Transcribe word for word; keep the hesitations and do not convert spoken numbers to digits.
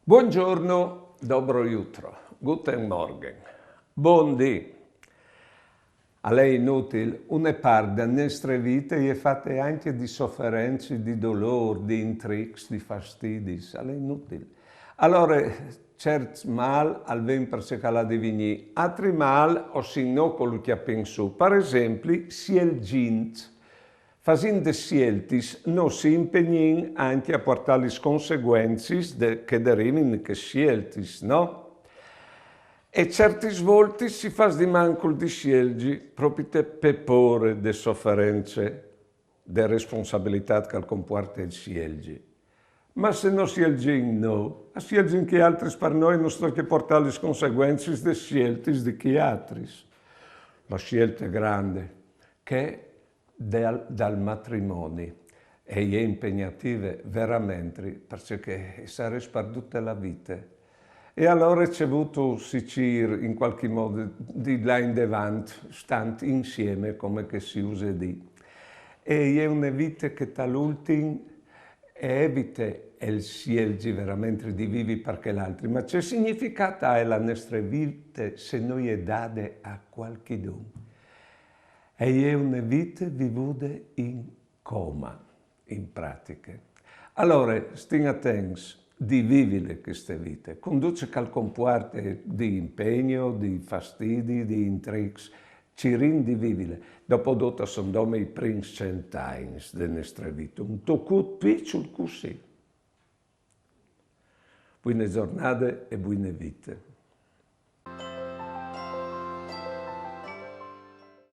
Buongiorno, dobro jutro, guten Morgen, bundì. Al è inutil, une part de nestre vite e je fate ancje di soference, di dolôr, di intrics, di fastidis, al è inutil. Alore, cert mâl al ven parcè che al à di vignî, altri mâl o sin nô che lu cjapìn sù, par esempli, sielzint. Fasint des sieltis, nô si impegnìn ancje a puartâ lis conseguencis de, che derivin chês sieltis, no? E certis voltis si fâs di mancul di sielzi, propit pe pôre de soference, de responsabilitât che al compuarte il sielzi. Ma se no sielzìn nô, a sielzin chei altris par nô e nus tocje puartâ lis conseguencis des sieltis di chei altris. La sielte grande, chê dal, dal matrimoni, e je impegnative verementri, parcè che e sarès par dute la vite. E alore si vûl sicûr in cualchi modi di lâ indevant, stant insiemi, come che si use dî. E je une vite che tal ultin e evite il sielzi verementri di vivi par chel altri. Ma ce significât e à la nestre vite se no je dade a cualchidun? E je une vite vivude in coma, in pratiche. Alore, stin atents di vivile cheste vite, cun dut ce che al compuarte di impegn, di fastidi, di intrics, cirìn di vivile. Dopo dut a son dome i prins cent agns de nestre vite, un tocut piçul cussì. Buine zornade e buine vite.